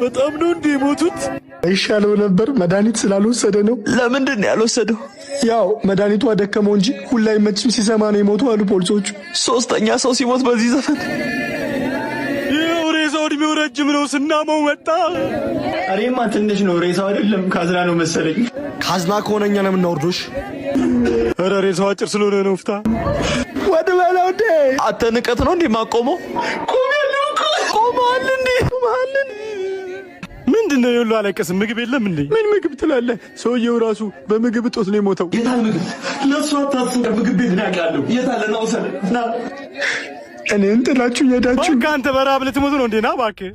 በጣም ነው እንዴ የሞቱት? ይሻለው ነበር፣ መድኃኒት ስላልወሰደ ነው። ለምንድን ነው ያልወሰደው? ያው መድኃኒቱ አደከመው እንጂ ሁላ መችም ሲሰማ ነው የሞቱ አሉ ፖሊሶቹ። ሶስተኛ ሰው ሲሞት በዚህ ዘፈን። ይኸው ሬሳው እድሜው ረጅም ነው፣ ስናመው መጣ። እኔማ ትንሽ ነው፣ ሬሳው አይደለም ካዝና ነው መሰለኝ። ካዝና ከሆነ እኛ ነው የምናወርዶሽ። ኧረ ሬሳው አጭር ስለሆነ ነው። ፍታ ወድ በለው እንዴ! አንተ ንቀት ነው እንዴ ማቆመው? ቆመሃል እንዴ? ቆመሃል እንዴ? ምንድን ነው የሁሉ አለቀስ? ምግብ የለም እንዴ? ምን ምግብ ትላለህ? ሰውየው ራሱ በምግብ እጦት ነው የሞተው። የታል ምግብ? ለእሱ አታስብ። ምግብ ቤት ነው ያውቃለሁ። የታለ? ና ውሰድ። ና። እኔን ጥላችሁ ሄዳችሁ። እባክህ አንተ በረሀብ ልትሞት ነው እንዴ? ና እባክህ።